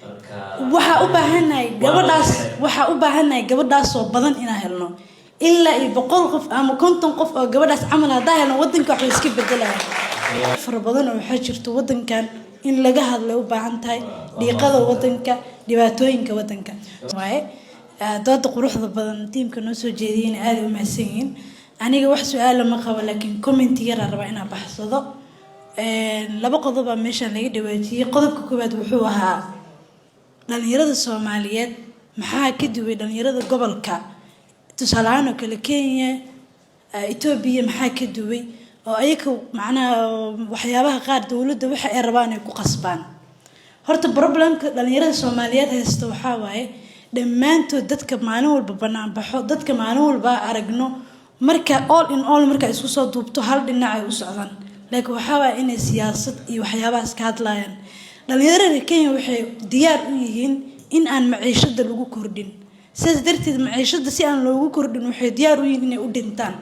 Waxaa u baahannahay gabadhaas, waxaa u baahannahay gabadhaasoo badan inaan helno, ilaa iyo 100 qof ama 50 qof oo gabadhaas camal haddaa helno, wadanka waxba iska bedelaya fara badan. Oo waxaa jirto wadankan in laga hadlay u baahan tahay, dhiiqada wadanka, dhibaatooyinka wadanka waaye. Dooda quruxda badan tiimka noo soo jeediyeyna aada u mahadsan yihiin. Aniga wax su-aala ma qabo, laakiin comment yaraa rabaa inaan baxsado. Laba qodobaa meeshaan laga dhawaajiyey. Qodobka koowaad wuxuu ahaa dhalinyarada Soomaaliyeed maxaa ka duway dhalinyarada gobolka, tusaale ahaan oo kale Kenya, Etoobiya, maxaa ka duway oo ayaga macnaha waxyaabaha qaar dowladda waxa ay rabaan ay ku qasbaan? Horta problemka dhalinyarada Soomaaliyeed haysta waxaa waaye dhammaantood dadka maalin walba banaan baxo, dadka maalin walba aragno, marka all in all marka isku soo duubto, hal dhinac ay u socdaan, laakiin waxaa waaye inay siyaasad iyo waxyaabahaas ka hadlayaan. Dhalinyarada Kenya waxay diyaar u yihiin in aan maciishada lagu kordhin. Sidaas darteed maciishada si aan loogu kordhin waxay diyaar u yihiin inay u dhintaan.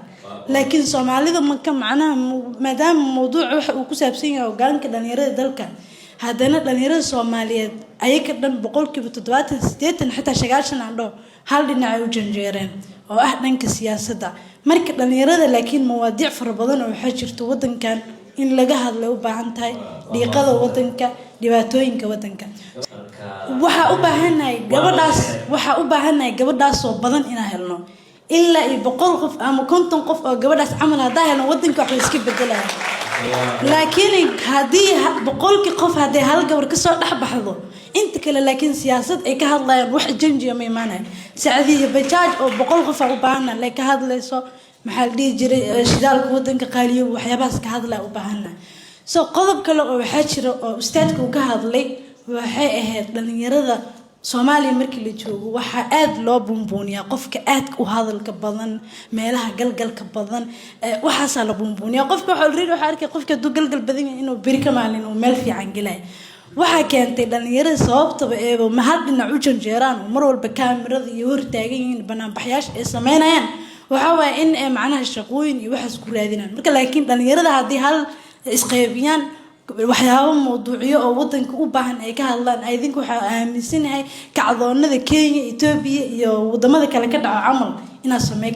Laakiin Soomaalida maka macnaha, maadaama mawduuca waxa uu ku saabsan yahay hogaanka dhalinyarada dalka, haddana dhalinyarada Soomaaliyeed ayaga dhan 70%, 80, xitaa 90 aan dhaho, hal dhinac ay u janjeereen oo ah dhanka siyaasadda. Marka dhalinyarada laakiin mawaadiic fara badan oo waxaa jirto wadankan in laga hadlay u baahan tahay, dhiiqada wadanka, dhibaatooyinka wadanka. Waxaa u baahannahay gabadhaas, waxaa u baahannahay gabadhaasoo badan inaan helno, ilaa iyo 100 qof ama 50 qof oo gabadhaas camal haddaa helno, wadanka waxba iska bedelaya. Laakiin haddii 100-kii qof hadday hal gabar kasoo dhex baxdo, inta kale laakiin siyaasad ay ka hadlayaan, wax janjiya ma imaanaya. Sacdiya Bajaaj oo 100 qof aa u baahana lay ka hadlayso, maxaa la dhihi jiray, shidaalka wadanka qaaliyo, waxyaabahaas ka hadlaya u baahana. So qodob kale oo waxaa jira oo ustaadka uu ka hadlay, waxay ahayd dhalinyarada Soomaaliya markii la joogo waxaa aada loo buunbuuniyaa qofka aadka u hadalka badan, meelaha galgalka badan, waxaasaa la buunbuuniyaa qofka. Waxaa already waxaa arkay qofka hadduu galgal badan yahay inuu beri ka maalin uu meel fiican gelaya. Waxaa keentay dhalinyarada sababtaba eeba ma hal dhinac u janjeeraan oo mar walba kaamirada iyo hortaagan yihiin, banaanbaxyaasha ay sameynayaan, waxaa waaye in ay macnaha shaqooyin iyo waxaas ku raadinaan. Marka laakiin dhalinyarada haddii hal isqaybiyaan, waxyaabo mawduucyo oo wadanka u baahan ay ka hadlaan, idinka waxaa aaminsanahay kacdoonada Kenya, Etoobiya iyo wadamada kale ka dhaco camal inaad samey.